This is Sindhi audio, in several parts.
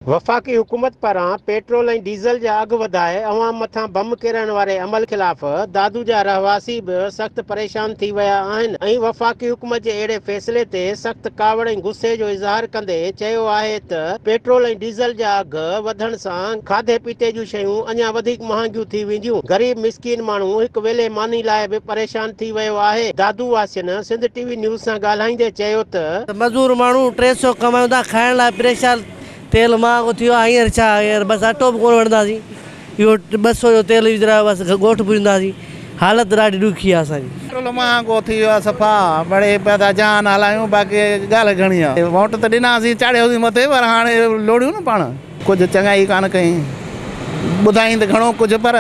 وفاقي حڪومت پاران پيٽرول ۽ ڊيزل جا اگهه وڌائي عوام مٿان بم ڪيرائڻ واري عمل خلاف دادو جا رهواسي به سخت پريشان ٿي ويا آهن ۽ وفاقي حڪومت جي اهڙي فيصلي تي سخت ڪاوڙ ۽ غصي جو اظهار ڪندي چيو آهي ته پيٽرول ۽ ڊيزل جا اگهه وڌڻ سان کاڌي پيتي جون شيون اڃا وڌيڪ مهانگيون ٿي وينديون، غريب مسڪين ماڻهو هڪ ويلي ماني لاء به پريشان ٿي ويو آهي، دادو واسين سنڌ ٽي وي نيوز سان ڳالهائيندي چيو ته. مزور ماڻهو 300 ڪمايون ٿا کائڻ لاء پريشان تيل مهانگو ٿي ويو آهي هينئر ڇا هينئر بس اٽو به ڪونه وٺنداسين اهو 200 جو تيل وجهرايو بس ڳوٺ پڄنداسين حالت ڏاڍي ڏکي آهي اسان جي. پيٽرول مهانگو ٿي ويو آهي صفا مڙئي پيا ٿا جان هلايون باقي ڳالهه گهڻي آهي ووٽ ته ڏناسين چاڙهيوسين مٿي پر هاڻي لوڙيون نه پاڻ. ڪجهه چڱائي ڪانه ڪئي ٻڌائين ته گهڻو ڪجهه پر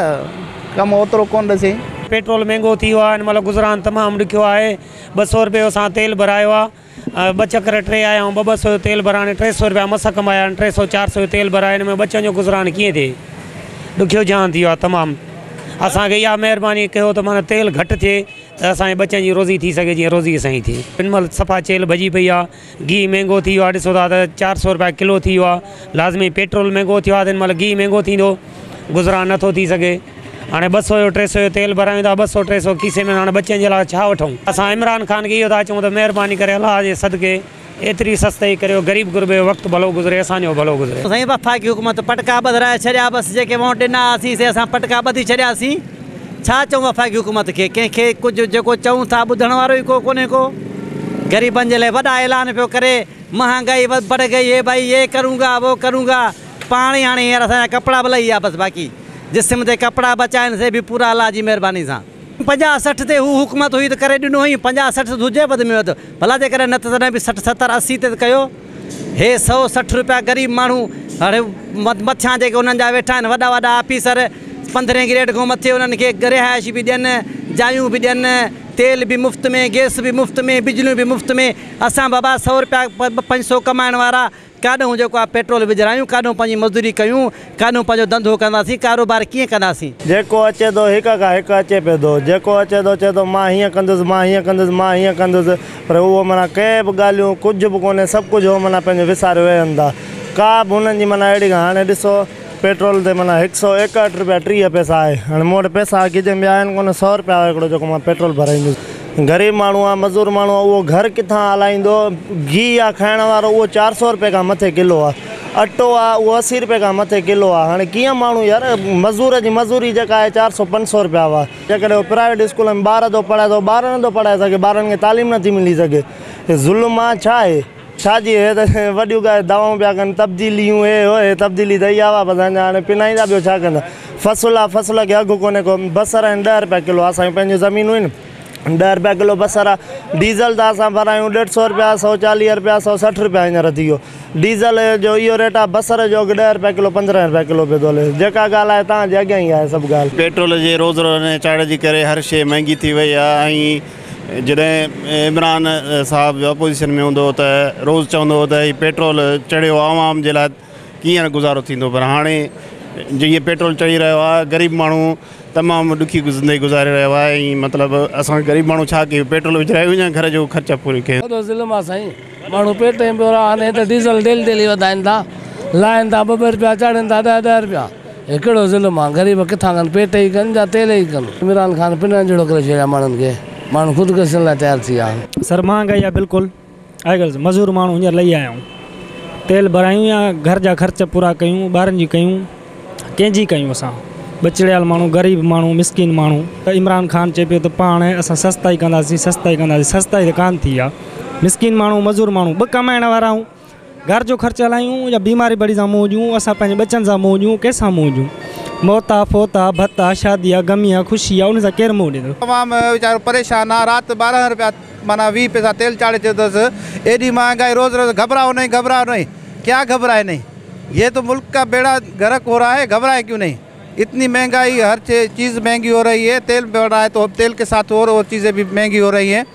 ڪم اوترو ڪونه ڏسين. پيٽرول مهنگو ٿي ويو آهي هن مهل گذران تمام ڏکيو آهي 200 رپيو اسان تيل ڀرايو آهي ٻه چڪر ٽي آيا آهيون ٻه ٻه سو جو تيل ڀرائڻ 300 رپيا مس ڪمايا آهن 300 400 جو تيل ڀرائي ان ۾ ٻچن جو گذران ڪيئن ٿئي ڏکيو جهان ٿي ويو آهي تمام اسان کي اها مهرباني ڪيو ته معنيٰ تيل گهٽ ٿئي ته اسان جي ٻچن جي روزي ٿي سگهي جيئن روزي اسان جي ٿئي هن مهل صفا چيلهه ڀڄي پئي آهي گيهه مهنگو ٿي ويو آهي ڏسو ٿا ته 400 رپيا ڪلو ٿي ويو آهي لازمي پيٽرول مهنگو ٿيو آهي ته هن مهل گيهه مهنگو ٿيندو گذران نٿو ٿي سگهي هاڻي 200 جو 300 جو تيل ڀرايون ٿا 200 300 کيسي ۾ هاڻي ٻچن جي لاء ڇا وٺون اسان عمران خان کي اهو ٿا چئون ته مهرباني ڪري الله جي صدقي ايتري سستائي ڪريو غريب غربي جو وقت ڀلو گذري اسان جو ڀلو گذري. سائين وفاقي حڪومت پٽڪا ٻڌرائي ڇڏيا بس جيڪي ووٽ ڏنا هئاسين سي اسان پٽڪا ٻڌي ڇڏياسين ڇا چئون وفاقي حڪومت کي ڪنهن کي ڪجهه جيڪو چئون ٿا ٻڌڻ وارو ئي ڪو ڪونهي ڪو غريبن جي لاء وڏا اعلان پيو ڪري مهانگائي بڙه گئي هي ڀائي يي ڪرون گا وو ڪرون گا پاڻ ئي هاڻي هينئر اسان جا ڪپڙا به لهي ويا بس باقي جسم تي ڪپڙا بچا آهن سي به پورا الله جي مهرباني سان. 50 60 تي هو حڪومت هئي ته ڪري ڏنو هئين 50 60 ته هجي وڌ ۾ وڌ ڀلا جيڪڏهن نه ته تڏهن به 60 70 80 تي ته ڪيو هي 160 روپيا غريب ماڻهو هاڻي مٿيان جيڪي انهن جا ويٺا آهن وڏا وڏا آفيسر 15 گريڊ کان مٿي انهن کي رهائش به ڏين جايون به ڏين تيل به مفت ۾ گئس به مفت ۾ بجليون به مفت ۾ اسان بابا 100 روپيا 500 ڪمائڻ وارا ڪاڏهون جيڪو آ پيٽرول وجهرايون، ڪاڏهون پنهنجي مزدوري ڪيون، ڪاڏهون پنهنجو ڌنڌو ڪنداسين، ڪاروبار ڪيئن ڪنداسين. جيڪو اچي ٿو هڪ کان هڪ اچي پئي ٿو، جيڪو اچي ٿو چئي ٿو مان هيئن ڪندس، مان هيئن ڪندس، مان هيئن ڪندس، پر اهو معنيٰ ڪي به ڳالهيون ڪجهه به ڪونهي، سڀ ڪجهه هو معنيٰ پنهنجو وساري ويهن ٿا، ڪا به هنن جي معنيٰ اهڙي هاڻي ڏسو پيٽرول تي معنيٰ 161 روپيا 30 پئسا آهي، هاڻي مون وٽ پئسا کيسي ۾ ٻيا آهن ڪونه، 100 روپيا آهي هڪڙو جيڪو مان پيٽرول ڀرائيندس. غريب ماڻهو آ، مزور ماڻهو آ، اهو گهر ڪٿان هلائيندو؟ گيهه آ کائڻ وارو اهو 400 روپئي کان مٿي ڪلو آ، اٽو آ اهو 80 روپئي کان مٿي ڪلو آ، هاڻي ڪيئن ماڻهو يار مزور جي مزوري جيڪا آهي 400 500 روپيا هئا، جيڪڏهن هو پرائيويٽ اسڪول ۾ ٻار ٿو پڙهائي ته هو ٻار نٿو پڙهائي سگهي، ٻارن کي تعليم نٿي ملي سگهي، هي ظلم آ ڇا آهي؟ ڇا جي هي ته وڏيون ڳالهيون دعوائون پيا ڪن تبديليون هي هو هي تبديلي ته اها هئا بس اڃا هاڻي پنائيندا ٻيو ڇا ڪندا فصل آ فصل کي اگهه ڪونهي ڪو بصر آهن 10 روپيا ڪلو اسان جون پنهنجون زمينون آهن 10 روپيا ڪلو بصر آ ڊيزل ته اسان ڀرايون 150 روپيا 140 روپيا 160 روپيا هينئر ٿي ويو ڊيزل جو اهو ريٽ آ بصر جو اگهه 10 روپيا ڪلو 15 روپيا ڪلو پيو ٿو هلي جيڪا ڳالهه آهي توهان جي اڳيان ئي آهي سڀ ڳالهه. پيٽرول جي روز روزاني چاڙهه جي ڪري هر شيء مهنگي ٿي وئي آ ۽ جڏهن عمران صاحب اپوزيشن ۾ هوندو هو ته روز چوندو هو ته هي پيٽرول چڙهيو آهي عوام جي لاء ڪيئن گذارو ٿيندو پر هاڻي جيئن پيٽرول چڙهي رهيو آهي غريب ماڻهو تمام ڏکي زندگي گذاري رهيو آهي ۽ مطلب اسان غريب ماڻهو ڇا ڪيون پيٽرول وجهرايون يا گهر جو خرچ پوري ڪيون. وڏو ظلم آ سائين ماڻهو پيٽ ۽ ٻورا آهن هي ته ڊيزل ڊيلي ڊيلي وڌائين ٿا لاهين ٿا ٻه ٻه رپيا چاڙهين ٿا ڏهه ڏهه رپيا. هي ڪهڙو ظلم آ غريب ڪٿان ڪن پيٽ ئي ڪن جا تيل ئي ڪن. عمران خان پنڻ جهڙو ڪري ڇڏيا ماڻهن کي ماڻهو خودڪشين لاء تيار ٿي ويا. سر مهانگائي آ بلڪل آهي غرض مزور ماڻهو هينئر لهي آيا آهيون تيل ڀرايون يا گهر جا خرچ پورا ڪيون ٻارن جي ڪيون ڪنهن جي ڪيون اسان ٻچڙيال ماڻهو غريب ماڻهو مسڪين ماڻهو ته عمران خان چئي پيو ته پاڻ اسان سستائي ڪنداسين سستائي ڪنداسين سستائي ته ڪانه ٿي آ مسڪين ماڻهو مزور ماڻهو ٻه ڪمائڻ وارا آهيون گهر جو خرچ هلايون يا بيماري بڙي سان منهن ڏيون، اسان پنهنجي ٻچن سان منهن ڏيون، ڪنهن سان منهن ڏيون؟ موت آ، فوت آ، ڀت آ، شادي آ، غمي آ، خوشي آ، ان سان ڪير منهن ڏيندو؟ عوام ويچارو پريشان آ، رات 12 روپيا معنيٰ 20 پئسا تيل چاڙهي ڇڏيو اٿس، ايڏي مهانگائي روز روز گهٻراؤ نهين گهٻراؤ نهين، ڪيا گهٻرائي نهين، يي تو ملڪ ڪا بيڙا غرق هو رها هي گهٻرائي ڪيون نهين، اتني مهنگائي هر چيز مهنگي هو رهي هي، تيل بڙه رها هي تو تيل ڪي ساٿ اور اور چيزين ڀي مهنگي هو رهي هين،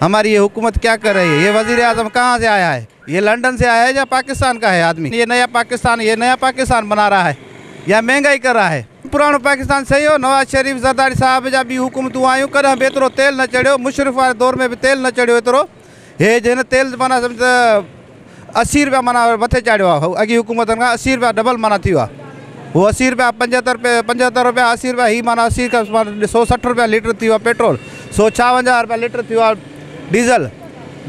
هماري يي حڪومت ڪيا ڪر رهي هي، يي وزير اعظم ڪهان سي آيا هي؟ ये लंदन से आया है या पाकिस्तान का है आदमी ये नया पाकिस्तान ये नया पाकिस्तान बना रहा है या महंगाई कर रहा है पुराणो पाकिस्तान सही हो नवाज शरीफ जरदारी साहब जा बि हुकूमतूं आयूं कॾहिं बि एतिरो तेल न चढ़ियो मुशरफ़ वारे दौर में बि तेल न चढ़ियो एतिरो हे जंहिं तेल माना सम्झ त 80 رپيا معنيٰ مٿي چاڙهيو آهي. اڳي حڪومتن کان 80 رپيا ڊبل معنيٰ ٿي ويو آهي. هو 80 رپيا 75 رپيا 75 رپيا 80 رپيا هي معنيٰ 80 کان 160 رپيا ليٽر ٿي ويو آهي پيٽرول، 156 رپيا ليٽر ٿي ويو آهي ڊيزل.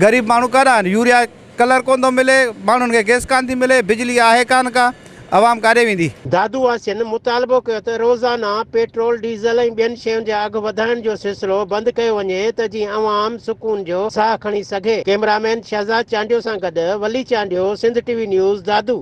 غريب ماڻهو ڪاڏا آهن؟ يوريا ڪلر ڪونه ٿو ملي، ماڻهن کي گئس ڪانه ٿي ملي، بجلي آهي ڪانه ڪا، عوام ڪاڏي ويندي؟ دادو واسين مطالبو ڪيو ته روزانه پيٽرول، ڊيزل ۽ ٻين شين جا اگهه وڌائڻ جو سلسلو بند ڪيو وڃي ته جيئن عوام سڪون جو ساهه کڻي سگهي. ڪئميرامين شهزاد چانڊيو سان گڏ Wali Chandio, Sindh T V news, Dadu.